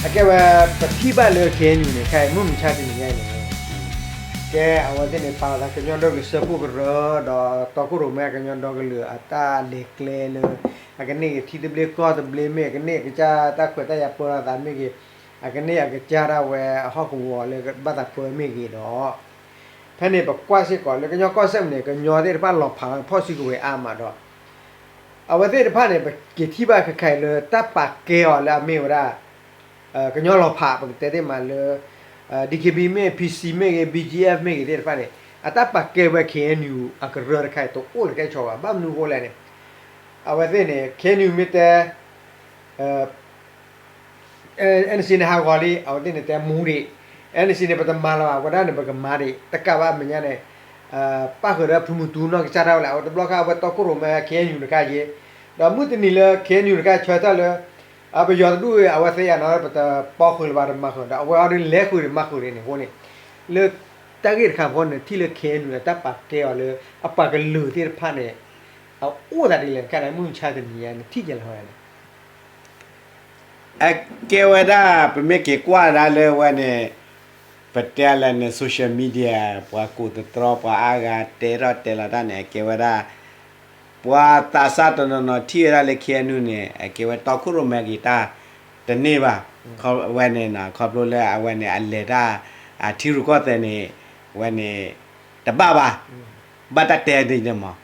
အကဲဝဲ ပထံၣ်ဘၣ်လၢ ခ့ၣ်အဲၣ်ယူၣ်န့ၣ် ခဲအံၤမုၢ်မဆါတနံၤညါအံၤန့ၣ် ကဲအဝဲသ့ၣ်န့ၣ် ပာ်လီၤသးကညီဒီကလုာ်စၢဖှိၣ်ကရၢ ဒီးတီခိၣ်ရိၣ်မဲအကညီဒီကလုာ်အတၢ်လဲၤကျဲလၢ အကန့ၢ်က့ၤထံသဘျ့ကီၢ်သဘျ့မ့ၢ် အကန့ၢ်အကစၢ်တၢ်ခွဲးတၢ်ယာ်ပၢလီၤသးမ့ၢ်ဂ့ၤ, အကန့ၢ်အကစၢ်ဒၣ်ဝဲအဟီၣ်ကဝီၤလၢဘၣ်သးပၢမ့ၢ်ဂ့ၤဒီး ဖဲန့ၣ်ပကွၢ်စ့ၢ်ကီးလၢကညီကီၢ်စဲၣ်မုၢ်န့ၣ် ကညီသ့ၣ်တဖၣ်လီၤဖးဖီၣ်စုကဝဲၤအါမးဒီး အဝဲသ့ၣ်တဖၣ်န့ၣ် ပက့ၤထံၣ်ဘၣ်ခဲခါအံၤလၢတၢ်ပာ်ကဲအီၤလၢအမ့ၢ်ဝဲဒၣ် ကညီလီၤဖး ပကတဲသ့ၣ်မးလၢ DKB မ့ၢ် PC မ့ၢ်ဂ့ၤ BGF မ့ၢ်ဂ့ၤသ့ၣ်တဖၣ်န့ၣ် အတၢ်ပာ်ကဲဝဲ KNU အကရၢတခါအံၤတအိၣ်လၢၤခဲဆ့ဘၣ်. ဘၣ်မနုၤအဃိလဲၣ်န့ၣ် အဝဲသ့ၣ်န့ၣ် KNU မ့ၢ်တဲ NC န့ၣ်ဟးဂီၤလံ အဝဲသ့ၣ်န့ၣ်တဲမူဒံး, NC န့ၣ် ပတမၤလၢၤဘၣ် အဝဲဒၣ်န့ၣ် ပကမၤဒံး တကးဘၣ်အမဲာ်ညါန့ၣ် ပၣ်ဃုာ်ဒီးဖုမုၢ်တူနီၢ်ကစၢ်ဒၣ်ဝဲလဲၣ် အဝဲတဘျီဃီအဝဲတီခိၣ်ရိၣ်မဲ KNU တခါယ့ၢ်, ဒီးမုၢ်တနံၤလၢ KNU တခါဆၢထၢၣ်လၢ ပယီၤတဒူၣ်အဝဲသ့ၣ်ယၤနီၤ ပတပီဃုာ်လၢၤဘၣ်တမၤဃုာ်ဒီး အဝဲအီၤဒ်လဲၤဃုာ်ဒံးမၤဃုာ်ဒံးန့ၣ်အဃိန့ၣ် လၢတၢ်ဂ့ၢ်တခါဖီန့ၣ် ထံၣ်လၢ KNU န့ၣ် တၢ်ပာ်ကဲအီၤလၢ အပှၤကလုာ်သ့ၣ်တဖၣ်န့ၣ် အအိၣ်သးဒ်လဲၣ် ခဲန့ၣ် မုၢ်မဆါတနံၤညါန့ၣ် ထံၣ်ကဲလၢၤန့ၣ် အကဲဝဲဒၣ် ပမ့ၢ်က့ၤကွၢ်ဒၣ်လၢဝဲန့ၣ် ပတဲလဲၣ်န့ၣ် social media ပှၤကူၣ်သတြီ ပှၤအါဂၤတဲထီၣ်တဲလီၤတၢ်န့ၣ် အကဲဝဲဒၣ် ပှၤသးစၢ်တနီၤနီၤထံၣ်ဝဲဒၣ်လၢ KNU န့ၣ် အကဲဝဲတီခိၣ်ရိၣ်မဲဂ့ၤတၢ်တန့ၢ်ဘၣ်. ဝဲန့ၣ် ခီဖျိလၢအဝဲန့ၣ် အလဲၤတၢ် အထံရူၢ်ကီၢ်သဲးန့ၣ် ဝဲန့ၣ် တဘၣ်ဘၣ်, ဘၣ်တၢ်တဲဒ်န့ၣ်မး,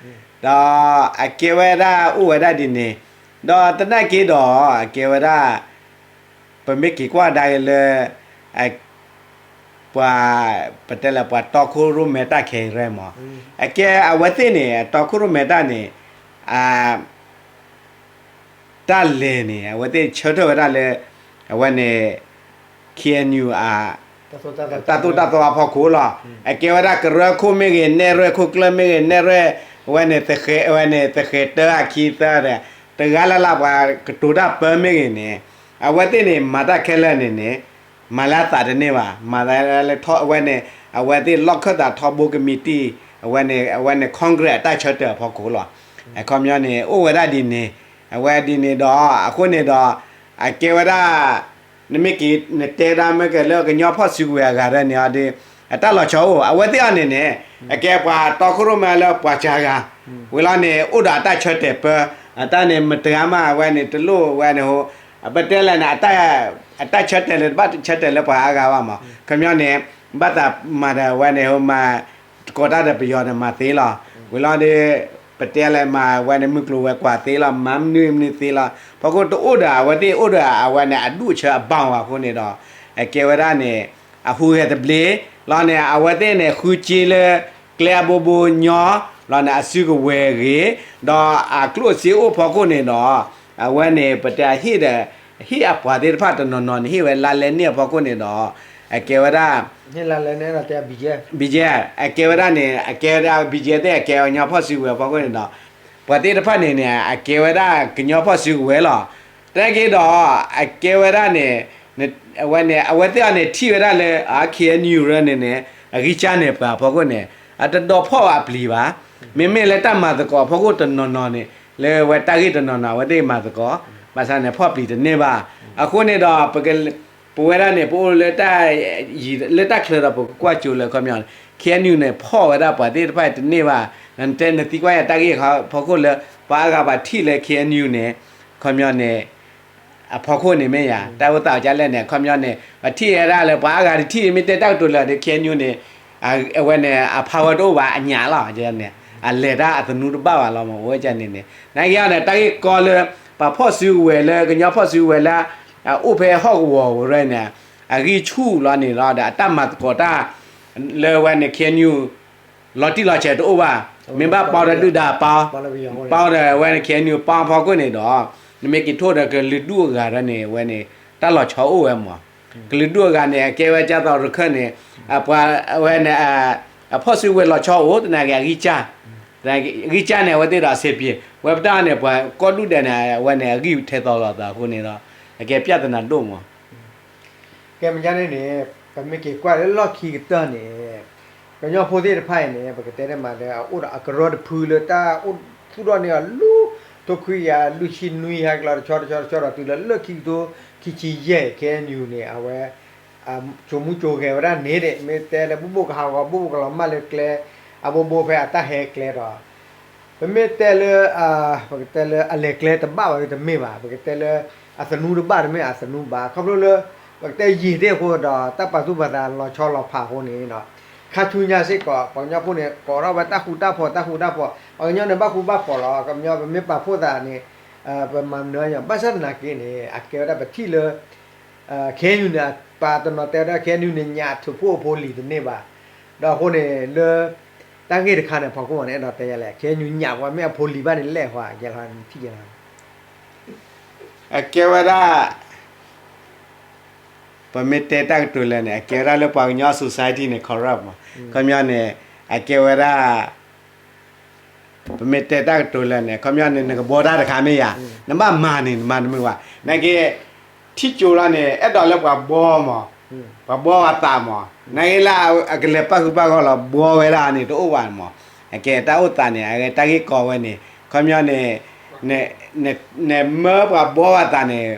ဒီးအကဲဝဲဒၣ်အိၣ်ဝဲဒၣ်ဒ်န့ၣ်, ဒီးသနာ်က့ဒီး အကဲဝဲဒၣ် ပမ့ၢ်က့ၤကွၢ်ဒါက့ၤလၢ ပှၤ ပတဲလၢပှၤတီခိၣ်ရိၣ်မဲတၢ်ခဲအံၤရဲမး, အကဲအဝဲသ့ၣ်န့ၣ် အတီခိၣ်ရိၣ်မဲတၢ်န့ၣ် အ တၢ်လဲၤန့ၣ် အဝဲသ့ၣ်ဆၢထၢၣ်ဝဲဒၣ်လၢ အဝဲန့ၣ် KNU အ တၢ်သိၣ်တၢ်သီအဖီခိၣ်လီၤ. အကဲဝဲဒၣ်ကရၢခိၣ်မ့ၢ်ဂ့ၤ နဲၣ်ရွဲၣ်ခိၣ်ကျၢၢ်မ့ၢ်ဂ့ၤ နဲၣ်ရွဲၣ် အဝဲန့ၣ် အဝဲန့ၣ်သဃဲၤတၢအခံသၢဒီး တဂၤလၢ်လၢ်ပှၤကတိၤတၢ်ပၢမ့ၢ်ဂ့ၤန့ၣ် အဝဲသ့ၣ်န့ၣ် မၤတၢ်ခဲလၢာ်န့ၣ်န့ၣ် မၤလၢအသးတန့ၢ်ဘၣ်. မၤလၢထီၣ်အဝဲန့ၣ် အဝဲသ့ၣ်လီၢ်ခၢၣ်သးထီဘိကမံးတံၢ် အဝဲန့ၣ် အဝဲန့ၣ် Congress အတၢ်ဆၢတဲာ်အဖီခိၣ်လီၤ. အခီပညီန့ၣ် အိၣ်ဝဲဒၣ်ဒ်န့ၣ်, အဝဲဒ်န့ၣ်ဒီး အဃိန့ၣ်ဒီး အကဲဝဲဒၣ် နမ့ၢ်က့ၤနတဲဒၣ်မ့ၢ်ကလၢကညီဖီၣ်စုကဝဲၤအဂၤဒီးန့ၣ်အီၤဒီး အတၢ်လီၤဆီအိၣ် အဝဲသ့ၣ်အီၤန့ၣ်န့ၣ် အကဲပှၤတီခိၣ်ရိၣ်မဲလၢပှၤစှၤဂၤ ဝံၤလီၤန့ၣ် အိၣ်ဒီးအတၢ်ဆၢတဲာ်ပၢ အတၢ်န့ၣ် မတၤဂၤမး အဝဲန့ၣ် တလိၣ်ဝဲန့ၣ် ပတဲလဲၣ်န့ၣ် အတၢ်ဆၢတဲာ်လၢ တဘၣ်ဆၢတဲာ်လၢပှၤအါဂၤဘၣ်မး ခီပညီန့ၣ် ဘၣ်သးမၤဒီးဝဲန့ၣ် မၤ ကိးတၢ်ဒီးပယီၤန့ၣ် မၤသ့လီၤ. ဝံၤလီၤဒီး ပတဲလဲၣ်မၤဝဲန့ၣ် မုၢ်ကျိၤဝဲၤကွာ်သ့လီၤ မၤမနုၤမနုၤသ့လီၤ. ဖီခိၣ်တအိၣ်ဒီး အဝဲသ့ၣ်အိၣ်ဒီး အဝဲန့ၣ်အဒူၣ်အဆၢအဘၣ်ဝဲအဃိန့ၣ်ဒီး အကဲဝဲဒၣ်န့ၣ် အဟူးဂဲၤတဘျ့ လီၤန့ၣ် အဝဲသ့ၣ်န့ၣ် ဃုစ့လၢ ကျဲအဘိဘိညီ လီၤန့ၣ် အစုကဝဲၤဂ့ၤ ဒီးအကျိၣ်စ့အိၣ်ဖီခိၣ်န့ၣ်ဒီး အဝဲန့ၣ် ပတဲဟ့ၣ်ဒီး ဟ့ၣ်အပှၤသ့ၣ်တဖၣ်တနီၤနီၤန့ၣ် ဟ့ၣ်ဝဲလါလဲန့ၢ်အဖီခိၣ်န့ၣ်ဒီး အကဲဝဲဒၣ် ဘီကဲ အကဲဝဲဒၣ်န့ၣ် အကဲဝဲဒၣ် ဘီကဲ သ့ၣ် အကဲကညီဖီၣ်စုကဝဲၤဖီခိၣ်န့ၣ်ဒီး ပှၤသ့ၣ်တဖၣ်န့ၣ်န့ၣ် အကဲဝဲဒၣ်ကညီဖီၣ်စုကဝဲၤလီၤ. တၢ်က့ဒီး အကဲဝဲဒၣ်န့ၣ် အဝဲန့ၣ် အဝဲသ့ၣ်အီၤန့ၣ် ထံၣ်ဝဲဒၣ်လၢ KNU ရၢန့ၣ်န့ၣ် အဂံၢ်စၢ်န့ၣ်ပှၤဖီခိၣ်န့ၣ် အတဒီးဖီၣ်အပျံၤဘၣ်. မ့မ့ၢ်လၢတၢ်မၤသကိးဖီခိၣ်တနီၤနီၤန့ၣ် လၢဝဲတၢ်ဂ့ၢ်တနီၤနီၤ အဝဲသ့ၣ်မၤသကိး ဘၣ်ဆၣ်န့ၣ် ဖီၣ်ပျံၤတန့ၢ်ဘၣ်. အဃိန့ၣ်ဒီး ပဝဲဒၣ်န့ၣ် ပအိၣ်လၢတၢ် လၢတၢ်ချၢဒီး ပကကွၢ်ကၠိလၢခီပညီန့ၣ် KNU န့ၣ် ဖီၣ်ဝဲဒၣ်ပှၤသ့ၣ်တဖၣ်တန့ၢ်ဘၣ်. နတဲနသံကွၢ်ယၤတၢ်ဂ့ၢ်ခီဖီခိၣ်လၢ ပှၤအါဂၤပှၤထံၣ်လၢ KNU န့ၣ် ခီပညီန့ၣ် အဖီခိၣ်န့ၣ်မ့ၢ်ယၤ တၢ်အိၣ်သးအကလဲၣ်န့ၣ် ခီပညီန့ၣ် ပထံၣ်ဝဲဒၣ်လၢပှၤအါဂၤတထံၣ်မ့ၢ်တဲတၢ်ကတိၤလၢာ်ဒီး KNU န့ၣ် အဝဲန့ၣ် အ power တအိၣ်ဘၣ်အညၣ်လီၤန့ၣ် အလဲၤတၢ်အသနူတဘၣ်ဘၣ်လီၤမး အိၣ်ဝဲကန့ၣ်န့ၣ် နာ်က့န့ၣ် တၢ်ဂ့ၢ်ကီလၢ ပှၤဖီၣ်စုကဝဲၤလၢ ကညီဖီၣ်စုကဝဲၤလၢ အအိၣ်ဖဲဟီၣ်ကဝီၤဝဲန့ၣ် အဂံၢ်ဆူၣ်လီၤန့ၣ်လီၤဒီး အတၢ်မၤသကိးတၢ် လၢဝဲန့ၣ် KNU လီၤတံၢ်လီၤဆဲးတအိၣ်ဘၣ်. မ့ၢ်ဘၣ်ပီဒီးဒုၣ်ဒါပီ, ပီဒီးဝဲန့ၣ် KNU ပီဖီခိၣ်န့ၣ်ဒီး နမ့ၢ်က့ၤထိၣ်ဒီးကလုာ်ဒူၣ်အဂၤဒီးန့ၣ် ဝဲန့ၣ် တၢ်လီၤဆီအိၣ်ဝဲမး. ကလုာ်ဒူၣ်အဂၤန့ၣ် အကဲဝဲကၢ်သိးရခၢၣ်န့ၣ် ပှၤဝဲန့ၣ် အဖီၣ်စုကဝဲၤလီၤဆီအိၣ် သနာ်က့အဂံၢ်စၢ်, အဂံၢ်စၢ်န့ၣ် အဝဲသ့ၣ်ဒီးအဆင်ပြေ, ဝဲပတၢ်န့ၣ် ပှၤကီၢ်ဒူၣ်ဒဲးန့ၣ် အဝဲန့ၣ် အဂံၢ်ထဲသိးလိာ်သးအဃိန့ၣ်ဒီး အကဲပြဿနာဒိၣ်မး. ကဲမဲာ်ညါန့ၣ်န့ၣ် ပမ့ၢ်က့ၤကွၢ်လၢလီၢ်ခံကတၢၢ်န့ၣ် ကညီဖိသ့ၣ်တဖၣ်အံၤန့ၣ် ပကတဲန့ၣ်မးဒီး အအိၣ်ဒီးအကရၢတဖုလၢတၢ်အိၣ်သူၣ်ထီၣ်န့ၢ်အီၤလၢ ထိခွံကယၤလွံၢ်ဆံနွံ ဟဲက့ၤလီၤတဆီတဆီတဆီဒီးတုၤလၢလၢခံကထိခံဆံယဲၢ် ခဲအံၤန့ၣ် အဝဲ ကိးမူကိးဂဲၤဝဲဒၣ်န့ၣ်ဒီး မ့ၢ်တဲလၢဘူၣ်ဘိၣ်ကဟးဂီၤ ဘူၣ်ဘိၣ်ကလီၤမၢ်လၢကျဲ အဘိဘိဖဲအတၢ်ဟဲကျဲဒီး ပမ့ၢ်တဲလၢ ပကတဲလၢအလဲၤကျဲတဘၣ်ဘၣ်ဒီးတမ့ၢ်ဘၣ်, ပကတဲလၢ အသနူတဘၣ်တမ့ၢ်အသနူဘၣ်, ခီဖျိလၢ ပကတဲယံာ်သ့ၣ်အဃိဒီး တၢ်ပာ်သူၣ်ပာ်သးလီၤဆီလီၤဖးအဃိန့ၣ် ခါဆူညါစ့ၢ်ကီး ပှၤကညီဖိန့ၣ် ကိးထီၣ်ဝဲတၢ်ဃူတၢ်ဖိး တၢ်ဃူတၢ်ဖိး, ပှၤကညီန့ၣ်ဘၣ်ဃူဘၣ်ဖိးလီၤ. ကညီပမ့ၢ်ပာ်ဖှိၣ်သးန့ၣ် ပမၤမနုၤညီ ဘၣ်ဆၣ်သနာ်က့န့ၣ် အကဲဝဲဒၣ်ပထံၣ်လၢ ခဲအံၤန့ၣ် ပှၤတနီၤတဲဝဲဒၣ် ခဲအံၤန့ၣ် ညၣ်ထုးဖှိၣ်အဖိလံၤတန့ၢ်ဘၣ်. ဒီးအဃိန့ၣ် လၢ တၢ်ဂ့ၢ်တခါန့ၣ် ဖီခိၣ်မးန့ၣ် အဲၣ်ဒိးတဲယၤလဲၣ်, ခဲအံၤန့ၣ် ညၣ်ပှၤမ့ၢ်အဖိလံၤဘၣ်န့ၣ် လဲၣ်ဟီ ကဲလီၤထံၣ်ယဲလီၤ. အကဲဝဲဒၣ် ပမ့ၢ်တဲတၢ်ကတိၤလၢာ်န့ၣ် အကဲဝဲဒၣ်လၢပှၤကညီ society န့ၣ် corrupt မး, ခီပညီန့ၣ် အကဲဝဲဒၣ် ပမ့ၢ်တဲတၢ်ကတိၤလၢာ်န့ၣ် ခီပညီန့ၣ် နကဘှီတၢ်တခါမ့ၢ်ယၤ, နဘၣ်မၤန့ၣ် နမၤတမုာ်ဘၣ်. နာ်က့ ထံၣ်ကၠိလီၤန့ၣ် အဲၣ်ဒိးလၢပှၤဘှီမး, ပှၤဘှီပှၤသးမး, နာ်က့လၢအကလဲၤပာ်ဃုာ်ပာ်ဂီၢ်လီၤ ဘှီဝဲဒၣ်န့ၣ် တအိၣ်ဘၣ်မး. အကဲတၢ်အိၣ်သးန့ၣ် အကဲတၢ်ဂ့ၢ်ကီဝဲန့ၣ် ခီပညီန့ၣ် နမၢပှၤဘှီပှၤသးန့ၣ်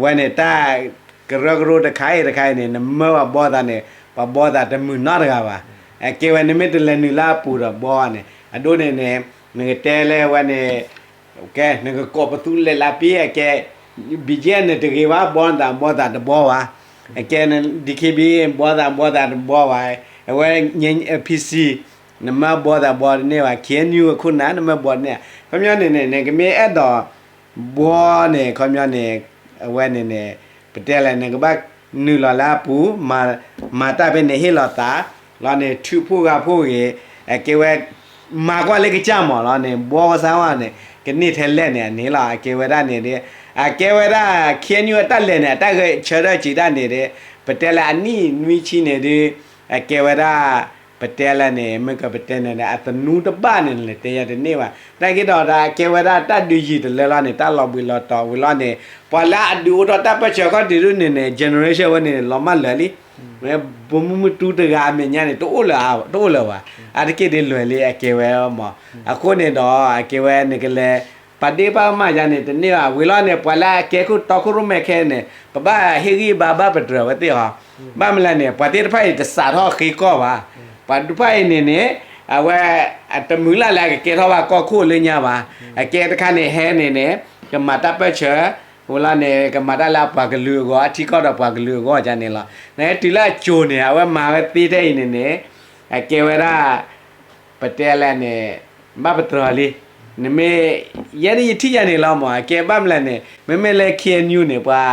ဝဲန့ၣ် တၢ်ကရၢကရိတခါအံၤတခါအံၤန့ၣ် နမၢပှၤဘှီသးန့ၣ် ပှၤဘှီသးတမုာ်နီတဂၤဘၣ်. အကဲဝဲနမ့ၢ်တလဲၤနုာ်လၢအပူၤဒီးဘှီန့ၣ် အဒိန့ၣ်န့ၣ် နကတဲလၢဝဲန့ၣ် ကဲ နကကိးပသူလဲၤလၢပ့ၤ အကဲ ဘံၣ်ကဲ နတဂ့ၤဘၣ် ဘှီသးဘှီသးတဘှီဘၣ်. အကဲ ဒံၣ်ခ့ဘံၣ် ဘှီသးဘှီသးတဘှီဘၣ်. အဝဲ ဖံစံ နမၢဘှီသးဘှီတန့ၢ်ဘၣ်. ခ့ၣ်အဲၣ်ယူၣ် ခိၣ်နၢ် နမၢဘှီတန့ၢ်. ခီပညီန့ၣ်န့ၣ် နကမ့ၢ်အဲၣ်ဒိး ဘှီန့ၣ် ခီပညီန့ၣ် အဝဲန့ၣ်န့ၣ် ပတဲလဲၣ် နကဘၣ်နုာ်လီၤလၢအပူၤ မၤတၢ်ဖဲန့ၣ်ဟ့ၣ်လီၤသး လီၤန့ၣ် ထုးဖှိၣ်ဂာ်ဖှိၣ်ဂ့ၤ အကဲဝဲ မၤကွၢ်လၢကစၢ်မးလီၤန့ၣ် ဘှီကစၢ်ဝဲန့ၣ် ကန့ၢ်ထဲလဲၣ်န့ၣ် အန့ၣ်လီၤ. အကဲဝဲဒၣ်န့ၣ်ဒီး အကဲဝဲဒၣ် ခ့ၣ်အဲၣ်ယူၣ် အတၢ်လဲၤန့ၣ် အတၢ်ဂဲၤဆၢထၢၣ်စံးတၢ်န့ၣ်ဒီး ပတဲလၢအနံၣ်နွံဆံန့ၣ်ဒီး အကဲဝဲဒၣ် ပတဲလၢန့ၣ် မ့ၢ်ကပတဲန့ၣ် အသနူတဘၣ်န့ၣ် နလဲၤတဲယၤတန့ၢ်ဘၣ်. တၢ်က့ၤဒီး အကဲဝဲဒၣ်တၢ်ဒုးယံာ်တလၢလီၤန့ၣ် တၢ်လီၤဘှံးလီၤတီၤဝံၤလီၤန့ၣ် ပှၤလၢအဒုးအိၣ်ထီၣ်တၢ်ပၢၢ်ဆၢခီၣ်ထံးဒုန့ၣ်န့ၣ် generation ဝဲန့ၣ် လီၤမၢ်လၢာ်လံ. မ့ၢ်ပိာ်မုၣ်မုၢ်တူတဂၤအမဲာ်ညါန့ၣ် တအိၣ်လၢၤ တအိၣ်လၢၤဘၣ်. အါတက့ၢ်ဒ်လဲၣ်လံ အကဲဝဲမး. အဃိန့ၣ်ဒီး အကဲဝဲနကလဲၤ ပာ်ဒ့ပာ်ကမၣ်ယၤန့ၣ် တန့ၢ်ဘၣ်. ဝံၤလီၤန့ၣ် ပှၤလၢအကဲခိၣ်တီခိၣ်ရိၣ်မဲခဲန့ၣ် ပဘၣ်ဟ့ၣ်ဂံၢ်ဘါဘၣ်ပတြၢၤဝဲသ့ၣ်ဟီ. ဘၣ်မနုၤလဲၣ်န့ၣ် ပှၤသ့ၣ်တဖၣ်အံၤတစးထီၣ်ဃ့ကီၢ်ဘၣ်. ပှၤတဖၣ်အံၤန့ၣ်န့ၣ် အဝဲ အတမုာ်လၢ်လၢအကကဲထီၣ်ဘၣ်ကီၢ်ခိၣ်လၢညါဘၣ်. အကဲတခါန့ၣ်ဟဲန့ၣ်န့ၣ် ကမၤတၢ်ပၢၢ်ဆၢ ဝံၤလီၤန့ၣ် ကမၤတၢ်လၢအပှၤကလုာ်အဂီၢ် အထံကီၢ်ဒီးပှၤကလုာ်အဂီၢ်ဒ်န့ၣ်လီၤ. နဟဲတုၤလၢအကိၤန့ၣ် အဝဲမၤဝဲသ့ထဲအံၤန့ၣ်န့ၣ် အကဲဝဲဒၣ် ပတဲလဲၣ်န့ၣ် ဘၣ်ပတြၢၤလံ. နမ့ၢ် ယဲဒၣ်ယထံၣ်ယၤန့ၣ်လီၤမး အကဲဘၣ်မနုၤလဲၣ်န့ၣ် မ့မ့ၢ်လၢ ခ့ၣ်အဲၣ်ယူၣ် န့ၣ် ပှၤ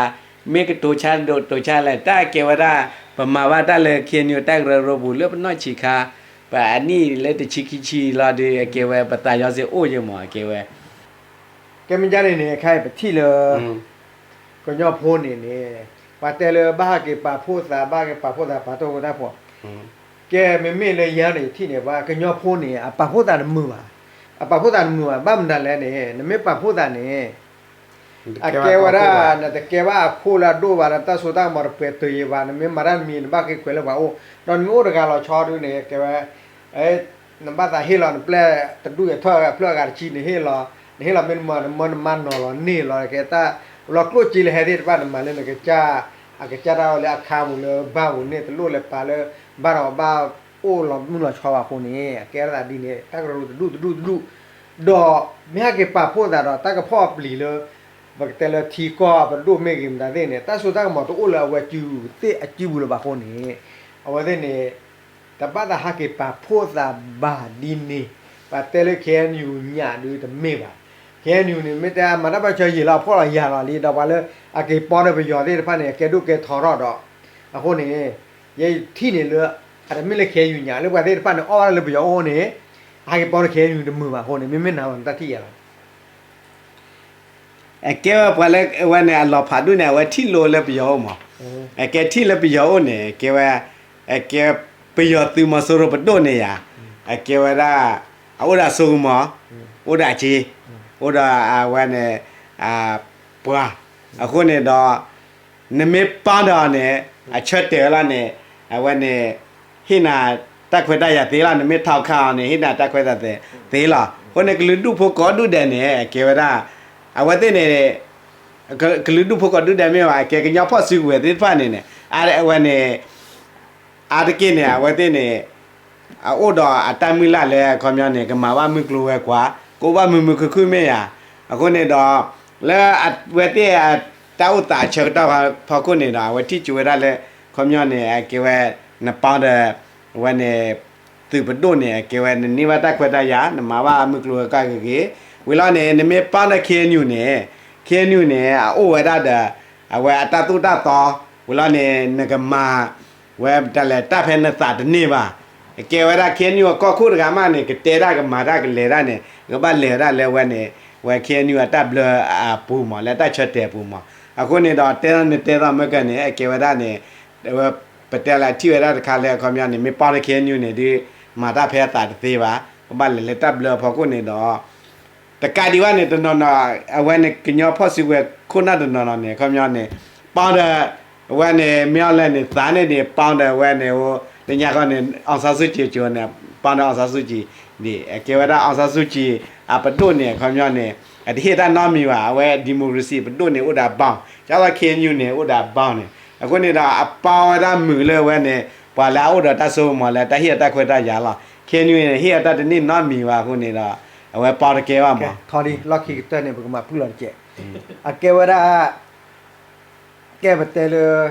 မ့ၢ်ကတိၤဆါဒိးတိၤဆါလဲၣ် တၢ်ကဲဝဲဒၣ် ပမၤဘၣ်တၢ်လၢ ခ့ၣ်အဲၣ်ယူၣ် တၢ်ကရၢကရိပူၤလၢပနီၢ်ဆံးခါ ပအနံၣ်လၢတဆံခံဆံလီၤဒီး အကဲဝဲပသးယီစ့အိၣ်ယဲမး အကဲဝဲ ကဲမ့ၢ်ဒ်န့ၣ်န့ၣ် ခဲအံၤပထံၣ်လၢ ကညီဖိန့ၣ်န့ၣ် ပှၤတဲလၢဘၣ်ဟးက့ၤပာ်ဖှိၣ်သး ဘၣ်ဟးက့ၤပာ်ဖှိၣ်သး ပာ်တၢ်ဃူတၢ်ဖိး ကဲမ့မ့ၢ်လၢယၤန့ၣ်ထံၣ်န့ၣ် ပှၤကညီဖိန့ၣ် အပာ်ဖှိၣ်သးတမုာ်ဘၣ်. အပာ်ဖှိၣ်သးတမုာ်ဘၣ် ဘၣ်မနုၤလဲၣ်န့ၣ် နမ့ၢ်ပာ်ဖှိၣ်သးန့ၣ် အကဲဝဲဒၣ် နတကဲဘၣ်အခိၣ်လၢအဒိၣ်ဘၣ် နတၢ်စိတၢ်ကမီၤတပှဲၤတၢၢ်ယံၤဘၣ် နမ့ၢ်မၤတၢ်တမံၤ နဘၣ်ဃ့ခွဲးလၢပှၤအိၣ် ဒီးနမ့ၢ်အိၣ်တဂၤလီၤဆီဒုန့ၣ် ကဲဝဲ နဘၣ်သးဟ့ၣ်လီၤနပျဲၢ်တဒူၣ်အထီၣ်အဖျၢၣ်အဂၤတဆံ နဟ့ၣ်လီၤ နဟ့ၣ်လီၤမ့ၢ်နမၤ နမၢနမၤနီၤလီၤန့ၢ်လီၤ ကဲတၢ်လီၤကျိၣ်စ့လၢဟဲသ့ၣ်တဖၣ် နမၤလၢနကစၢ် အကစၢ်တၢ်အီၣ်လၢအခါပူၤလၢဘၣ်ပူၤန့ၣ် တလိၣ်လဲၤပာ်လၢ ဘၣ်ဒီးဘၣ်အိၣ်လီၤမုၢ်လီၤဆီဘၣ်အဃိန့ၣ် အကဲထီၣ်သးဒ်န့ၣ် တၢ်ကရၢကရိတဒူၣ်တဒူၣ်တဒူၣ် ဒီးမ့ၢ်ဟဲက့ၤပာ်ဖှိၣ်သးဒီး တၢ်ကဖီၣ်အပျံၤလၢ ပကတဲလၢထံကီၢ်ပဒိၣ်မ့ၢ်ဂ့ၤမတၤသ့ၣ်န့ၣ် တၢ်စိတၢ်ကမီၤတအိၣ်လၢအဝဲသ့ၣ်အစုပူၤလၢၤဘၣ်အဃိန့ၣ် အဝဲသ့ၣ်န့ၣ် တဘၣ်သးဟးက့ၤပာ်ဖှိၣ်သးဘၣ်ဒ်န့ၣ် ပှၤတဲလၢ ခ့ၣ်အဲၣ်ယူၣ် ညၣ်ဒုတမ့ၢ်ဘၣ်. ခ့ၣ်အဲၣ်ယူၣ် န့ၣ် မ့ၢ်တဲအမၤတၢ်ပၢၢ်ဆၢယံာ်လီၤ အဖှီၣ်လီၤယာ်လီၤလံ ဒီးပှၤလၢအက့ၤပီဒီးပယီၤသ့ၣ်တဖၣ်န့ၣ် အကဲဒိၣ်ကဲထီထီၣ်ဒီး အဃိန့ၣ် ယဲယထံၣ်န့ၣ်လၢ အတမ့ၢ်လၢ ခ့ၣ်အဲၣ်ယူၣ် ညၣ် လၢပှၤသ့ၣ်တဖၣ်န့ၣ် အီၣ်ဘၣ်လၢပယီၤအိၣ်န့ၣ် အဟးက့ၤပီဒီး ခ့ၣ်အဲၣ်ယူၣ် တမုာ်ဘၣ်အဃိန့ၣ် မ့မ့ၢ်နၤလီၤနတၢ်ထံၣ်ယဲလီၤ အကဲဝဲပှၤလၢအဝဲန့ၣ် အလီၤဖးဒိၣ်န့ၣ် အဝဲထံၣ်လိာ်လၢပယီၤအိၣ်မး, အကဲထံၣ်လၢပယီၤအိၣ်န့ၣ် ကဲဝဲ အကဲ ပယီၤသုးမီၤစိရိၤပဒိၣ်န့ၣ်ယါ, အကဲဝဲဒၣ် အအိၣ်ဒီးအစိကမီၤ, အိၣ်ဒီးအစ့, အိၣ်ဒီးအဝဲန့ၣ် ပှၤ, အဃိန့ၣ်ဒီး နမ့ၢ်ပာ်ဒီးန့ၣ် အဆၢတဲာ်ဝဲလီၤန့ၣ် အဝဲန့ၣ် ဟ့ၣ်နၤတၢ်ခွဲးတၢ်ယာ်သ့လီၤ, နမ့ၢ်ထီၣ်ခါအီၤန့ၣ် ဟ့ၣ်နၤတၢ်ခွဲးတၢ်ယာ်သ့လီၤ. အဃိန့ၣ် ကလုာ်ဒူၣ်ဖိကိးဒူၣ်ဒဲးန့ၣ် အကဲဝဲဒၣ် အဝဲသ့ၣ်န့ၣ် ကလုာ်ဒူၣ်ဖိကိးဒူၣ်ဒဲးမ့ၢ်ဘၣ် အကဲကညီဖီၣ်စုကဝဲၤသ့ၣ်တဖၣ်န့ၣ်န့ၣ် အဝဲန့ၣ် အါတက့ၢ်န့ၣ် အဝဲသ့ၣ်န့ၣ် အအိၣ်ဒီးအတၢ်မုၢ်လၢ်လၢအခီပညီန့ၣ် ကမၤဘၣ်မုၢ်ကျိၤဝဲၤကွာ် ကအိၣ်ဘၣ်မုာ်မုာ်ခုၣ်ခုၣ်မ့ၢ်ဧါ. အဃိန့ၣ်ဒီး လၢအဝဲသ့ၣ်အတၢ်အိၣ်သးအဆၢကတီၢ်ဖီခိၣ်န့ၣ်ဒီး အဝဲထံၣ်ကၠိဝဲဒၣ်လၢ အခီပညီန့ၣ် အကဲဝဲ နပီဒီး အဝဲန့ၣ် သုးပဒိၣ်န့ၣ် အကဲဝဲနန့ၢ်ဘၣ်တၢ်ခွဲးတၢ်ယာ် နမၤဘၣ်မုၢ်ကျိၤဝဲၤကွာ်ဂ့ၤဂ့ၤ ဝံၤလီၤန့ၣ် နမ့ၢ်ပီဒီး ခ့ၣ်အဲၣ်ယူၣ်န့ၣ် ခ့ၣ်အဲၣ်ယူၣ်န့ၣ် အအိၣ်ဝဲဒၣ်ဒီး အဝဲအတၢ်သိၣ်တၢ်သီ ဝံၤလီၤန့ၣ် နကမၤ ဝဲတၢ်လဲၤတၢ်ဖဲနသးတန့ၢ်ဘၣ်. အကဲဝဲဒၣ် ခ့ၣ်အဲၣ်ယူၣ် အကီၢ်ခိၣ်တဂၤမးန့ၣ် ကတဲတၢ်ကမၤတၢ်ကလဲၤတၢ်န့ၣ် ကဘၣ်လဲၤဝဲဒၣ်လၢဝဲန့ၣ် ဝဲ ခ့ၣ်အဲၣ်ယူၣ် အတၢ်ဘျၢအပူၤမး လၢတၢ်ဆၢတဲာ်အပူၤမး. အဃိန့ၣ်ဒီး တဲနတဲသီမ့ၢ်ကဲန့ၣ် အကဲဝဲဒၣ်န့ၣ် ဝဲ ပတဲလၢထံၣ်ဝဲဒၣ်တခါလၢအခီပညီန့ၣ် မ့ၢ်ပီဒီး ခ့ၣ်အဲၣ်ယူၣ်န့ၣ်ဒီး မၤတၢ်ဖဲအသးတသ့ဘၣ် ကဘၣ်လဲၤလၢတၢ်ဘျၢအဖီခိၣ်န့ၣ်ဒီး တကးဒံးဘၣ်န့ၣ် တနီၤနီၤ အဝဲန့ၣ် ကညီဖီၣ်စုကဝဲၤခိၣ်နၢ်တနီၤနီၤန့ၣ် အခီပညီန့ၣ် ပီဒီး အဝဲန့ၣ် မ့ၢ်အီၤလဲၣ်န့ၣ် သးန့ၣ်ဒံး ပီဒီးအဝဲန့ၣ် အိၣ် လၢညါခီန့ၣ် အောင်ဆန်းစုကြည် ကၠိန့ၣ် ပီဒီး အောင်ဆန်းစုကြည် ဒံး အကဲဝဲဒၣ် အောင်ဆန်းစုကြည် အပဒိၣ်န့ၣ် အခီပညီန့ၣ် အတဟ့ၣ်တၢ်နီတမံၤဘၣ် အဝဲ democracy ပဒိၣ်န့ၣ် အိၣ်ဒီး ဘီၣ် ကၢ်လီၤ ခ့ၣ်အဲၣ်ယူၣ်န့ၣ် အိၣ်ဒီး ဘီၣ် န့ၣ် အဃိန့ၣ်ဒီး အပီဝဲဒၣ်မုာ်လၢအဝဲန့ၣ် ပှၤလၢအအိၣ်ဒီးတၢ်စိကမီၤလၢတၢ်ဟ့ၣ်အတၢ်ခွဲးတၢ်ယာ်လီၤ. ခ့ၣ်အဲၣ်ယူၣ်န့ၣ် ဟ့ၣ်အတၢ်တန့ၢ်နီတမံၤဘၣ်အဃိန့ၣ်ဒီး အဝဲပီတကဲဘၣ်မး ထီဒံး လီၢ်ခံကတၢၢ်န့ၣ် ပကမၤဖုၣ်လီၤတကဲး အကဲဝဲဒၣ် ကဲပတဲလၢ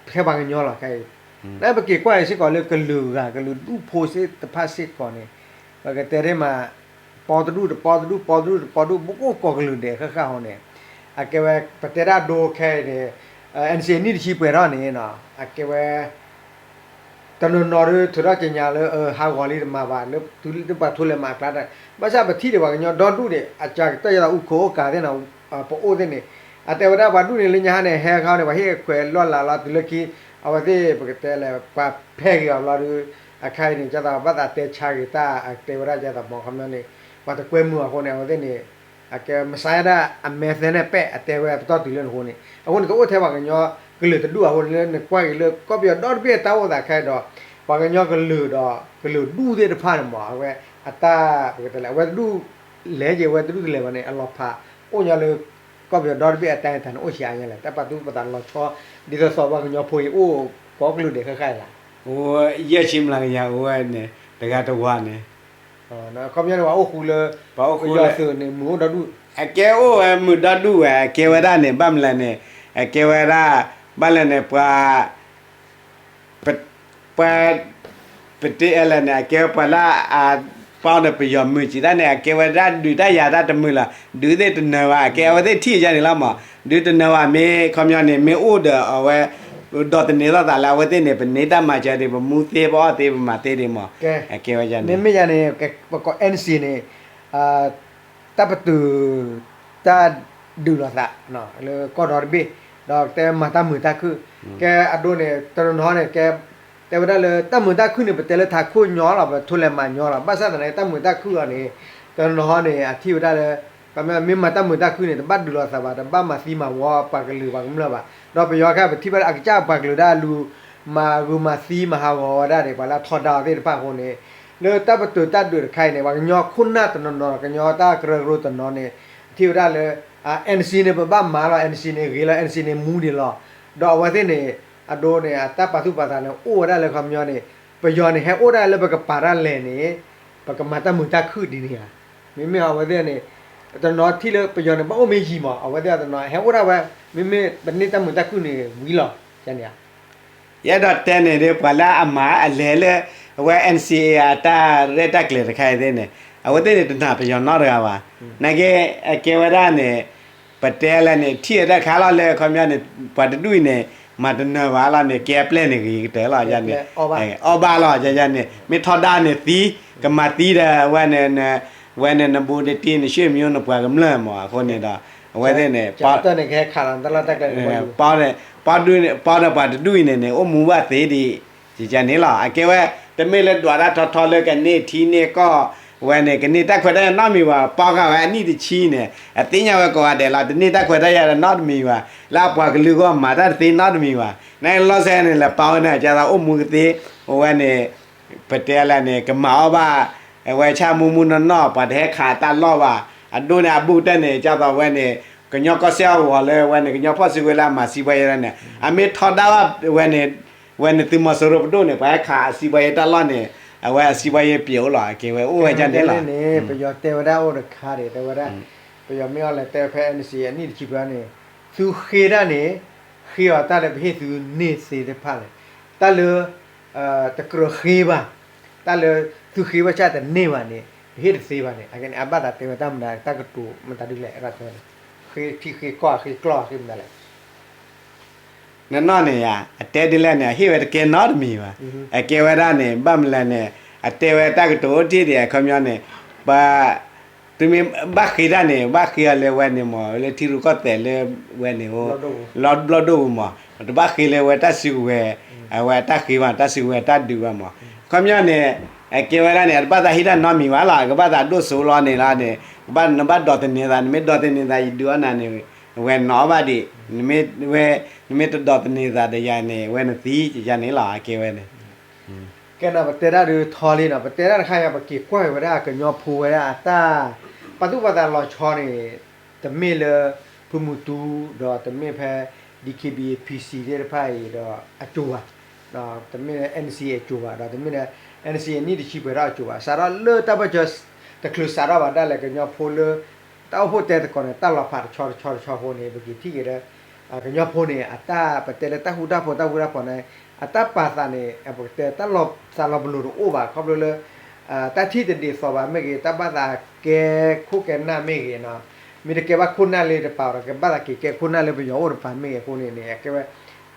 ဖဲပှၤကညီလီၤ ခဲအံၤ လၢပက့ၤကွၢ်အံၤစ့ၢ်ကီးလၢကလုာ်ဂၤ ကလုာ်ဒူၣ်ဖိသ့ၣ်တဖၣ်စ့ၢ်ကီးန့ၣ် ပကတဲဒ်မး ပီတဒူၣ်တပီတဒူၣ် ပီတဒူၣ်တပီတဒူၣ် ပကအိၣ်ကိးကလုာ်ဒဲးဃၣ်ဃၣ်အဃိန့ၣ် အကဲဝဲ ပတဲဒၣ်ဒိခဲအံၤန့ၣ် NCA နံၣ်တဆံပှဲၤထီၣ်န့ၣ် အကဲဝဲ တနီၤနီၤဒုးထုးထီၣ်က့ၤညါလၢ ဟးဂီၤလံတမၤဘၣ် လၢသုပှၤထိလဲၤမၤအကျါတၢ် ဘၣ်ဆၣ်ပထံၣ်ဒံးပှၤကညီဒီဒူၣ်န့ၣ် အကၢ်ကတၢၢ်ယသးအူခိၣ်အိၣ်ကးသ့ၣ်နီၤ ပအိၣ်သ့ၣ်န့ၣ် အတဲဝဲဒၣ်ပှၤဒူၣ်န့ၣ် လၢညါဟါန့ၣ် ဟဲခီန့ၣ် ပှၤဟ့ၣ်အခွဲးလီၢ်လၤလီၤတုၤလၢခံ အဝဲသ့ၣ်ပကတဲလဲၣ် ပှၤဖဲးက့ၤအီၤဘျီဒုး အခါအံၤန့ၣ် ကသးဘၣ်သးတဲဆါက့ၤတၢ် အတဲဝဲဒၣ်ကသးမီၤခီပညီန့ၣ် ပှၤတကွဲမုာ်အဃိန့ၣ် အဝဲသ့ၣ်န့ၣ် အကဲမဆါဒၣ်အမဲသဲန့ၣ်ပဲၣ် အတဲဝဲပတီၢ်တုၤလၢနဃိန့ၣ် အဃိန့ၣ် တအိၣ်ထဲပှၤကညီကလုာ်တဒူၣ်အဃိန့ၣ် လၢနကွၢ်က့ၤလၢကီၢ်ပယီၤဒီတဘ့ၣ်အတၢ်အိၣ်သးခဲအံၤဒီး ပှၤကညီကလုာ်ဒီးကလုာ်ဒူၣ်သ့ၣ်တဖၣ်န့ၣ်မး အဝဲအတၢ် ပကတဲလဲၣ် အဝဲတဒူၣ်လဲၤက့ၤ အဝဲတဒူၣ်တလဲၤဘၣ်န့ၣ် အလီၤဖး အိၣ်ညီလၢ ကီၢ်ပယီၤဒီတဘ့ၣ်အတၢ်န့ၣ် တၢ်န့ၣ်အိၣ်ဆံးအါညါလဲၣ် တၢ်ပာ်သူၣ်ပာ်သးလီၤဆီ ဒ်သိးသိးပှၤကညီဖိအံၤ အိၣ်ကိးကလုာ်ဒဲးဃၣ်ဃၣ်လၢ အိၣ်ယဲၢ်ဆံမျးကယၤအိၣ်ဝဲန့ၣ် တဂၤတဝၤန့ၣ် ခီပညီန့ၣ် ပှၤအိၣ်ဃူလၢ ပယီၤသုးန့ၣ် မုာ်အိၣ်ဒီဒူၣ် အကဲအိၣ်ဝဲမုာ်ဒီဒူၣ်ဝဲ အကဲဝဲဒၣ်န့ၣ် ဘၣ်မနုၤလဲၣ်န့ၣ် အကဲဝဲဒၣ် ဘၣ်လဲၣ်န့ၣ် ပှၤ ပှၤ ပတဲလဲၣ်န့ၣ် အကဲဝဲပှၤလၢအ ပီၣ်ဒီးပယီၤမုာ်စံးတၢ်န့ၣ် အကဲဝဲဒၣ်ဒုးတၢ်ယၤတၢ်တမုာ်လီၤ ဒုးသ့ၣ်တနၢၤဘၣ် အကဲအဝဲသ့ၣ်ထံၣ်ယါန့ၣ်လီၤမး ဒုးတနၢၤဘၣ် မ့ၢ်ခီပညီန့ၣ် မ့ၢ်အိၣ်ဒီးအဝဲ ဒီးသန့ၤလိာ်သးလၢအဝဲသ့ၣ်န့ၣ် ပန့ၢ်တၢ်မၤစၢၤဒံး ပမူသ့ ပအီၣ်သ့ ပမၤသ့ဒံးမး ကဲ အကဲဝဲန့ၣ် မ့မ့ၢ်ယၤန့ၣ် ပကိး NCA န့ၣ် တၢ်ပတုာ် တၢ်ဒုးလိာ်သး လၢကီၢ်ဒီတဘ့ၣ် ဒီးတဲမၤတၢ်မုာ်တၢ်ခုၣ် ကဲအဒိန့ၣ် တနီၤနီၤန့ၣ် ကဲ တဲဝဲဒၣ်လၢတၢ်မုာ်တၢ်ခုၣ်န့ၣ် ပတဲလၢထးခိၣ်ညီလီၤ ပထိလဲၤမၤညီလီၤ ဘၣ်ဆၣ်သနာ်က့ တၢ်မုာ်တၢ်ခုၣ်အီၤန့ၣ် တနီၤနီၤန့ၣ် အထံၣ်ဝဲဒၣ်လၢ မ့ၢ်မၤတၢ်မုာ်တၢ်ခုၣ်န့ၣ် တဘၣ်ဒုးလိာ်သးဘၣ် တဘၣ်မၤသံမၤဝီပှၤကလုာ်ပှၤကမျၢၢ်ဘၣ် ဒီးပယီၤခဲအံၤ ပထံၣ်ဘၣ်လၢအကစၢ်ပှၤကလုာ်ဒၣ်လူၤ မၤဂုာ်မၤသံမၤဟးဂီၤဝဲဒၣ်န့ၣ် ပှၤလၢအထီဒါအီၤသ့ၣ်တဖၣ်အဃိန့ၣ် လၢတၢ်ပတုာ်တၢ်ဒုးတခါအံၤန့ၣ် ပှၤကညီခိၣ်နၢ်တနီၤနီၤ ကညီတၢ်ကရၢကရိတနီၤန့ၣ် ထံၣ်ဝဲဒၣ်လၢ NCA န့ၣ် ပဘၣ်မၤလီၤ NCA န့ၣ် ဂ့ၤလီၤ NCA န့ၣ် မူဒံးလီၤ ဒီးအဝဲသ့ၣ်န့ၣ် အဒိန့ၣ် အတၢ်ပာ်သူၣ်ပာ်သးန့ၣ် အိၣ်ဝဲဒၣ်လၢခီပညီန့ၣ် ပယီၤန့ၣ် ဟဲအိၣ်ဒၣ်လၢပကပာ်တၢ်လဲၣ်န့ၣ် ပကမၤတၢ်မုာ်တၢ်ခုၣ်ဒ်န့ၣ်ဧါ မ့မ့ၢ်အဝဲသ့ၣ်န့ၣ် တနီၤထံၣ်လၢပယီၤန့ၣ် ဘၣ်အိၣ်မ့ၢ်ယံာ်မး အဝဲသ့ၣ်တနီၤ ဟဲအိၣ်ဒၣ်ဝဲ မ့မ့ၢ်ပန့ၢ်တၢ်မုာ်တၢ်ခုၣ်န့ၣ် ဝံၤလီၤ ယဲန့ၣ်ဧါ ယအဲၣ်ဒိးတဲန့ၣ်ဒီး ပှၤလၢအမၤအလဲၤလၢ အဝဲ NCA အတၢ်ရဲၣ်တၢ်ကျဲၤတခါအံၤသ့ၣ်န့ၣ် အဝဲသ့ၣ်န့ၣ် တနာ်ပယီၤနီတဂၤဘၣ်. နာ်က့ အကဲဝဲဒၣ်န့ၣ် ပတဲလဲၣ်န့ၣ် ထံၣ်အတၢ်ခါလီၤလၢ ခီပညီန့ၣ် ပှၤတဒူၣ်အံၤန့ၣ် မၤတနၢၤဘၣ်လီၤန့ၣ် ကဲအပျဲၢ်န့ၣ်ဂ့ၤကတၢၢ်လီၤန့ၣ် အီၣ်ဘၣ်လီၤန့ၣ် မ့ၢ်ထီဒါန့ၣ်သံ ကမၤသံဒီး အဝဲန့ၣ် ဝဲန့ၣ် နဘူးနတံၢ် နဆွေမျိုး နပှၤကမျၢၢ်မး အဃိန့ၣ်ဒီး အဝဲသ့ၣ်န့ၣ် ပီဒီးပှၤတဒူၣ်အံၤန့ၣ်န့ၣ် အိၣ်မူဘၣ်သ့ဒံး ယကန့ၣ်လီၤ. အကဲဝဲ တမ့ၢ်လၢဒွးတၢ်ထီထီလၢကန့ၢ်ထံန့ၢ်ကီၢ် ဝဲန့ၣ် ကန့ၢ်တၢ်ခွဲးတၢ်ယာ်နီတမံၤဘၣ်. ပီဃာ်ဝဲအနံၣ်တဆံန့ၣ် အသ့ၣ်ညါဝဲကိးဂၤဒဲးလီၤ. တန့ၢ်တၢ်ခွဲးတၢ်ယာ်နီတမံၤဘၣ်. လၢအပှၤကလုာ်ဂီၢ်မၤတၢ်တသ့နီတမံၤဘၣ်. နလီၤစဲန့ၣ် လဲၤပာ်ဝဲန့ၣ် ကသးအိၣ်မူကသ့ အဝဲန့ၣ် ပတဲလဲၣ်န့ၣ် ကမၤအီၣ်ဘၣ် အဝဲဆၣ်မူမူနီၢ်နီၢ် ပှၤတဟဲခးတၢ်လီၢ်ဘၣ်, အဒိန့ၣ်အဘူးကတၢၢ်န့ၣ် ကၢ်သိးဝဲန့ၣ် ကညီကီၢ်စဲၣ်အဂီၤလၢဝဲန့ၣ် ကညီဖီၣ်စုကဝဲၤလၢအမၤစံးပှၤယဲဒၣ်န့ၣ် အမ့ၢ်ထီဒါဘၣ်ဝဲန့ၣ် ဝဲန့ၣ်သုးမီၤစိရိၤပဒိၣ်န့ၣ် ပှၤဟဲခးအစံးပှၤယဲတၢ်လီၢ်န့ၣ် အဝဲအစံးပှၤယဲပျဲအိၣ်လီၤ အကဲဝဲအိၣ်ဝဲဒ်န့ၣ်လီၤ. န့ၣ် ပယီၤတဲဝဲဒၣ်အိၣ်တခါဒံး တဲဝဲဒၣ် ပယီၤမ့ၢ်အီၤလဲၤတဲဝဲဖဲ NCA အနံၣ်တဆံပှဲၤန့ၣ် သုဃ့တၢ်န့ၣ် ဃ့အီၤတၢ်လၢပဟ့ၣ်သုန့ၢ်သ့တဖၣ်န့ၣ် တၢ်လၢ တကြၢးဃ့ဘၣ်, တၢ်လၢ သုဃ့ဝဲဆၣ်တန့ၢ်ဘၣ်န့ၣ် ပဟ့ၣ်တသ့ဘၣ်န့ၣ် အကဲန့ၣ် အဘၣ်သးတဲဝဲတၢ်မတၤ တၢ်ကတိၤမတၤဒ်လဲၣ် အဲၣ်ဒိးတဲန့ၣ် ဃ့ထံဃ့ကီၢ်ဃ့ကျီၢ်ဃ့မတၤလဲၣ် နနီၢ်န့ၣ်ယါ အတဲဒ်လဲၣ်န့ၣ် အဟ့ၣ်ဝဲတကဲနီတမံၤဘၣ်. အကဲဝဲဒၣ်န့ၣ် ဘၣ်မနုၤလဲၣ်န့ၣ် အတဲဝဲတၢ်ကတိၤအိၣ်တ့ၢ်ဒံးအခီပညီန့ၣ် ပ သုမ့ၢ်ဘၣ်ဃ့တၢ်န့ၣ် ဘၣ်ဃ့အီၤလၢဝဲန့ၣ်မး လၢထံရူၢ်ကီၢ်သဲးလၢဝဲန့ၣ် လီၢ်ဘျီၣ်ဒိၣ်ပူၤမး တဘၣ်ဃ့လၢဝဲတၢ်စုကဝဲၤ အဝဲအတၢ်ဃ့ဘၣ် တၢ်စုကဝဲၤတၢ်ဒုးဘၣ်မး အခီပညီန့ၣ် အကဲဝဲဒၣ်န့ၣ် အတဘၣ်သးဟ့ၣ်တၢ်နီတမံၤဘၣ်လီၤ ကဘၣ်သးဒိၣ်စိလီၤန့ၣ်လီၤန့ၣ် ကဘၣ်နဘၣ်ဒိးသန့ၤသး နမ့ၢ်ဒိးသန့ၤသး ယဒုးအီၣ်နၤန့ၣ် ဝဲနီၣ်ဘၣ်ဒံး နမ့ၢ်တဒိးသန့ၤသးဒီးယၤန့ၣ် ဝဲနသံယၤန့ၣ်လီၤ အကဲဝဲန့ၣ် ကဲနီၤ ပတဲတၢ်ဒုးထီလံနီၤ ပတဲတၢ်တခါအံၤ ပက့ၤကွၢ်က့ၤဝဲဒၣ်ကညီဖိဝဲဒၣ်အတၢ် ပာ်သူၣ်ပာ်သးလီၤဆီန့ၣ် တမ့ၢ်လၢ ဖုမူတူ ဒီးတမ့ၢ်ဖဲ DKBA PC သ့ၣ်တဖၣ်အံၤဒီးအစိၤဘၣ်, တမ့ၢ်လၢ NCA အစိၤဘၣ် ဒီးတမ့ၢ်လၢ NCA နံၣ်တဆံပှဲၤထီၣ်အစိၤဘၣ် စးထီၣ်လၢတၢ်ပၢၢ်ဆၢ တချုးစးထီၣ်ဘၣ်ဒၣ်လဲာ် ကညီဖိလၢ တၢ်အိၣ်ဖှိၣ်တဲသကိးန့ၣ် တၢ်လီၤဖးတဆီတဆီတဆီဖိန့ၣ် ပက့ၤထံၣ်က့ၤလၢ ကညီဖိန့ၣ် အတၢ်ပတဲလၢတၢ်ဃူတၢ်ဖိး တၢ်ဃူတၢ်ဖိးန့ၣ် အတၢ်ပာ်သးန့ၣ် ပကတဲတၢ်လီၤသးလီၤပလိာ်တအိၣ်ဘၣ် ခီဖျိလၢ တၢ်ထံၣ်တဒ်သိးဘၣ်မ့ၢ်ဂ့ၤ တၢ်ဘၣ်သးကဲခိၣ်ကဲနၢ်မ့ၢ်ဂ့ၤနီၤ မ့ၢ်တကဲဘၣ်ခိၣ်နၢ်လၢတပၤဒီး ကဘၣ်သးက့ၤကဲခိၣ်နၢ်လၢပယီၤအိၣ်တပၤမ့ၢ်ဂ့ၤအဃိန့ၣ်န့ၣ် အကဲဝဲ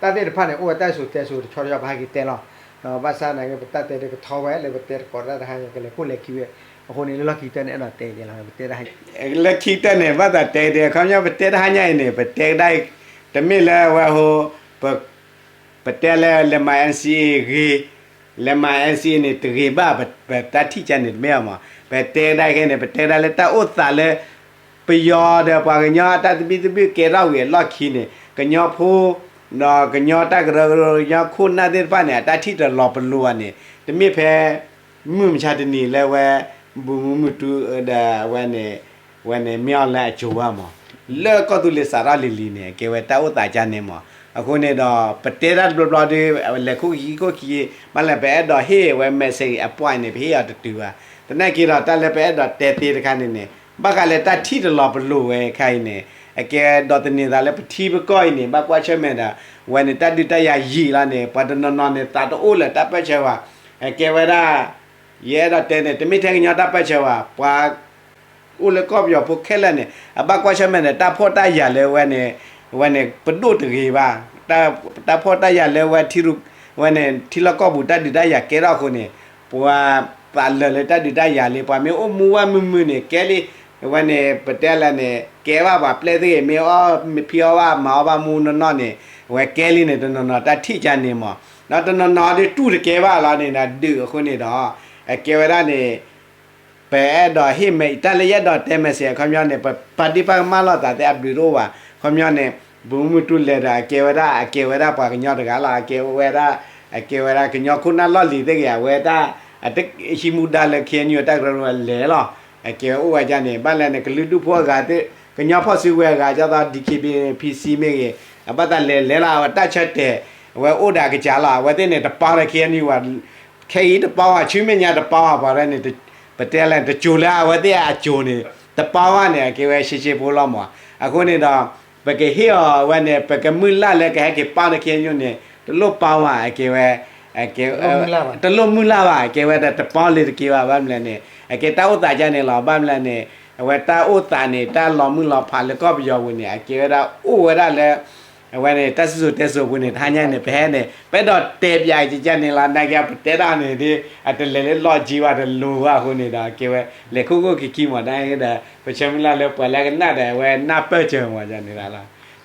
တၢ်သ့ၣ်တဖၣ်န့ၣ် အိၣ်ဝဲတၢ်စိၤတဲစိၤတဆီတဆီ ပဟဲက့ၤတဲလီၤ ဘၣ်ဆၣ်သနာ်က့ ပတၢ်တဲဒ်ကထီဝဲလၢပတဲတကိးတၢ်တဟါညါ ကလဲၤခိၣ်လဲၤခံဝဲ အဃိန့ၣ် လၢလီၢ်ခံကတၢၢ်န့ၣ် အဲၣ်ဒိးတဲက့ၤလီၤ ပတဲတၢ်ဟါညါ လၢခံကတၢၢ်န့ၣ် ဘၣ်သးတဲဒ် အခီပညီ ပတဲတဟါညါအံၤန့ၣ် ပတဲကဒါအံၤ တမ့ၢ်လၢဝဲဟိ ပ ပတဲလၢလဲၤမၤ NCA ဂ့ၤ, လဲၤမၤ NCA န့ၣ် တဂ့ၤဘၣ် ပတၢ်ထံၣ်ကါန့ၣ် တမ့ၢ်အီၤမး ပတဲကဒါခဲန့ၣ် ပတဲကဒါလၢတၢ်အိၣ်သးလၢ ပယီၤဒီးပှၤကညီအတၢ်သဘံၣ်သဘုၣ်ကဲထီၣ်ဝံၤအလီၢ်ခံန့ၣ် ကညီဖိ ဒီးကညီတၢ်ကရၢကရိ ကညီခိၣ်နၢ်သ့ၣ်တဖၣ်န့ၣ် အတၢ်ထံၣ်တလီၤပလိာ်ဘၣ်န့ၣ် တမ့ၢ်ဖဲ မုၢ်မဆါတနံၤလၢဝဲ ဘုမူမုၢ်တူဒီးဝဲန့ၣ် ဝဲန့ၣ်မ့ၢ်အီၤလၢအစိၤဘၣ်မး လၢကီၢ်သူလ့ၤစးထီၣ်လံၤလံၤန့ၣ် အကဲဝဲတၢ်အိၣ်သးကါန့ၣ်မး အဃိန့ၣ်ဒီး ပတဲတၢ်တဘျီဘျီဒီး လဲၤခိၣ်ခံခိၣ်ခံ ဘၣ်လဲၣ် ပအဲၣ်ဒိးဟ့ၣ်ဝဲ message အ point န့ၣ် ပဟ့ၣ်အီၤတတုၤဘၣ် သနာ်က့ဒီး တၢ်လၢပအဲၣ်ဒိးတဲသ့တခါန့ၣ်န့ၣ် ဘၣ်ဃးလၢတၢ်ထံၣ်တလီၤပလိာ်ဝဲခါအံၤန့ၣ် အကဲဒိးသန့ၤသးလၢပထံပကီၢ်အံၤန့ၣ် ဘၣ်ကွၢ်ဆၢၣ်မဲာ်ဒီး ဝဲန့ၣ်တၢ်ဒုးတၢ်ယၤယံာ်လီၤန့ၣ် ပှၤတနီၤနီၤန့ၣ် သးတအိၣ်လၢတၢ်ပၢၢ်ဆၢဘၣ် အကဲဝဲဒၣ် ယအဲၣ်ဒိးတဲန့ၣ် တမ့ၢ်ထဲကညီတၢ်ပၢၢ်ဆၢဘၣ် ပှၤ အိၣ်လၢကီၢ်ပယီၤဖိခဲလၢာ်န့ၣ် အဘၣ်ကွၢ်ဆၢၣ်မဲာ်န့ၣ် တၢ်ဖှီၣ်တၢ်ယာ်လၢဝဲန့ၣ် ဝဲန့ၣ် ပဒိၣ်တဂ့ၤဘၣ် တၢ်ဖှီၣ်တၢ်ယာ်လၢဝဲထံရူၢ် ဝဲန့ၣ် ထံလီၢ်ကီၢ်ပူၤတၢ်ဒုးတၢ်ယၤကဲထီၣ်အဃိန့ၣ် ပှၤသးလၢာ်လၢတၢ်ဒုးတၢ်ယၤလံ ပှၤမ့ၢ်အိၣ်မူဝဲမုာ်မုာ်န့ၣ် ကဲလံ ဝဲန့ၣ် ပတဲလၢန့ၣ် ကဲဘၣ်ပှၤပျဲၢ်သ့ၣ်ဂ့ၤ မ့ၢ်အီၣ်ဖံးအီၣ်ဘၣ်မၤအီၣ်ဘၣ်မူနီၢ်နီၢ်န့ၣ် ဝဲကဲလံန့ၣ် တနီၤနီၤတၢ်ထံၣ်ကါန့ၣ်မး ဒီးတနီၤနီၤဒုးတူၢ်တကဲဘၣ်လီၤန့ၣ် ဒုးအဃိန့ၣ်ဒီး အကဲဝဲဒၣ်န့ၣ် ပအဲၣ်ဒိးဟ့ၣ်မဲာ် တၢ်လၢယအဲၣ်ဒိးတဲ message အခီပညီန့ၣ် ပပာ်ဒ့ၣ်ပာ်ကမၣ်လိာ်သးသ့အဘျုးတအိၣ်ဘၣ် အခီပညီန့ၣ် ဘုမူတူလဲၤဒီး အကဲဝဲဒၣ် အကဲဝဲဒၣ်ပှၤကညီတဂၤလီၤ အကဲဝဲဒၣ် အကဲဝဲဒၣ်ကညီခိၣ်နၢ်လီၢ်လံၤသ့ၣ်ဂ့ၤ အဝဲဒၣ် အတဟံးမူဒါလၢ KNU အတၢ်ကရၢကရိလဲၤလီၤ အကဲဝဲအိၣ်ဝဲဒ်န့ၣ် ဘၣ်လဲၣ်န့ၣ် ကလုာ်ဒူၣ်ဖိအဂၤသ့ၣ် ကညီဖီၣ်စုကဝဲၤအဂၤ ဒ်သိး DKBA PC မ့ၢ်ဂ့ၤ အဘၣ်သးလဲၤလဲၤလီၤ အဝဲတၢ်ဆၢတဲာ် အဝဲအိၣ်ဒီးအကစၢ်လီၤ အဝဲသ့ၣ်န့ၣ် တပီဒီး KNU ဘၣ် ခဲအံၤတပီဘၣ် ဆူမဲာ်ညါတပီဘၣ် ပှၤရဲၣ်န့ၣ် ပတဲလဲၣ် တစိၤလၢအဝဲသ့ၣ်အစိၤန့ၣ် တပီဘၣ်န့ၣ် အကဲဝဲရှဲရှဲဖိလီၤမး အဃိန့ၣ်ဒီး ပကဟ့ၣ်အီၤဝဲန့ၣ် ပကမုၢ်လၢ်လၢကဟဲက့ၤပီဒီး KNU န့ၣ် တလိၣ်ပီဘၣ် အကဲဝဲ တလိၣ်မုၢ်လၢ်ဘၣ် အကဲဝဲဒၣ်တပီလ့ၤတက့ၤဘၣ် ဘၣ်မနုၤလဲၣ်န့ၣ် အကဲတၢ်အိၣ်သးကါန့ၣ်လီၤ ဘၣ်မနုၤလဲၣ်န့ၣ် အဝဲတၢ်အိၣ်သးန့ၣ် တၢ်လီၤမုၢ်လီၤဖးလၢကီၢ်ပယီၤပူၤန့ၣ် အကဲဝဲဒၣ်အိၣ်ဝဲဒၣ်လၢ အဝဲန့ၣ် တၢ်စံၣ်စိၤတဲစိၤပူၤန့ၣ် တဟါညါန့ၣ် ပဟဲန့ၣ် ပအဲၣ်ဒိးတဲပၠးကကန့ၣ်လီၤ နာ်က့ပတဲတၢ်န့ၣ်ဒ် အတလဲၤလၢလီၢ်ကံဘၣ် တလိၤဘၣ်အဃိန့ၣ်ဒီး အကဲဝဲ လဲၤခိၣ်ခိၣ်ခံခံမး နာ်က့ဒီး ပဆၢမုၢ်လၢ်လၢပှၤလၢအကနၣ်ဒီး အဝဲနၢ်ပၢၢ်စၢၤမး ကန့ၣ်လီၤ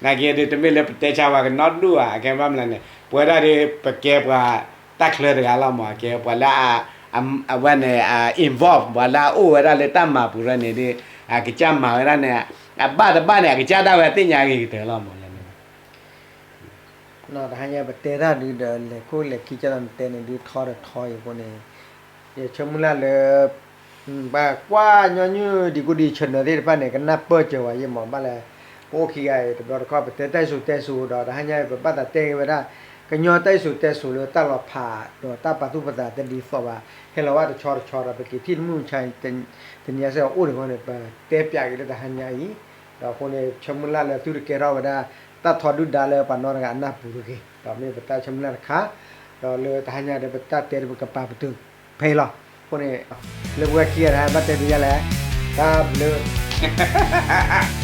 နာ်က့ဒ်တမ့ၢ်လၢပတဲဆါပှၤကနီၣ်ဒူၣ်ဘၣ် အကဲဘၣ်မနုၤလဲၣ်န့ၣ် ပဝဲဒၣ်ဒ် ပကဲပှၤတၢ်ချၢတဂၤလီၤမး အကဲပှၤလၢ အဝဲန့ၣ် involve ပှၤလၢအအိၣ်ဝဲဒၣ်လၢတၢ်မၤပူၤရၢန့ၣ်ဒ် အကစၢ်မၤဝဲဒၣ်န့ၣ် အဘၣ်တဘၣ်န့ၣ် အကစၢ်ဒၣ်ဝဲသ့ၣ်ညါဂ့ၤကတၢၢ်လီၤမး တဟါညါပတဲတၢ်ဒုးဒီး လဲၤခိၣ်လဲၤခံကဒီး နတဲန့ၣ်ဒုးထီတထီအံၤအဃိန့ၣ် ယဆၢမုၢ်လၢ်လၢ ဘၣ်ကွၢ်ညီနုၢ်ဒံကိၣ်ဒံ channel သ့ၣ်တဖၣ်န့ၣ် ကနၢ်ပၢၢ်စၢၤဝဲယဲမး ဘၣ်လဲၣ်, ပအိၣ်ခံဂၤအံၤ တဘျီတခီၣ် ပတဲတၢ်စံၣ်စိၤတဲစိၤဒီး တဟါညါအံၤ ပဘၣ်သးတဲက့ၤဝဲဒၣ် ကညီတၢ်စံၣ်စိၤတဲစိၤလၢတၢ်လီၤဖး ဒီးတၢ်ပာ်သူၣ်ပာ်သးတဒ်သိးဘၣ်, ဟဲလီၤဘၣ်တဆီတဆီဒီး ပက့ၤထံၣ်တမုၢ်မဆါ တနံၤညါစ့ၢ်ကီးအိၣ်န့ၣ်အဃိန့ၣ် ပတဲပၠးက့ၤလၢတဟါညါအံၤ, ဒီးအဃိန့ၣ် ဆၢမုၢ်လၢ်လၢသုတကဲထီၣ်ဝဲဒၣ် တၢ်ထီဒုၣ်ဒါလၢပှၤနီတဂၤအနၢ်ပူၤတဂ့ၤ, ဒီးမ့ၢ်ပတၢ်ဆၢမုၢ်လၢ်တခါ, ဒီးလၢတဟါညါဒီး ပတၢ်တဲဒီးပကပာ်ပတုာ်ဖဲအံၤလီၤ. အဃိန့ၣ် လၢပဝဲခံဂၤတဟါ ဘၣ်တဲဒ်လဲၣ်, တၢ်ဘျုး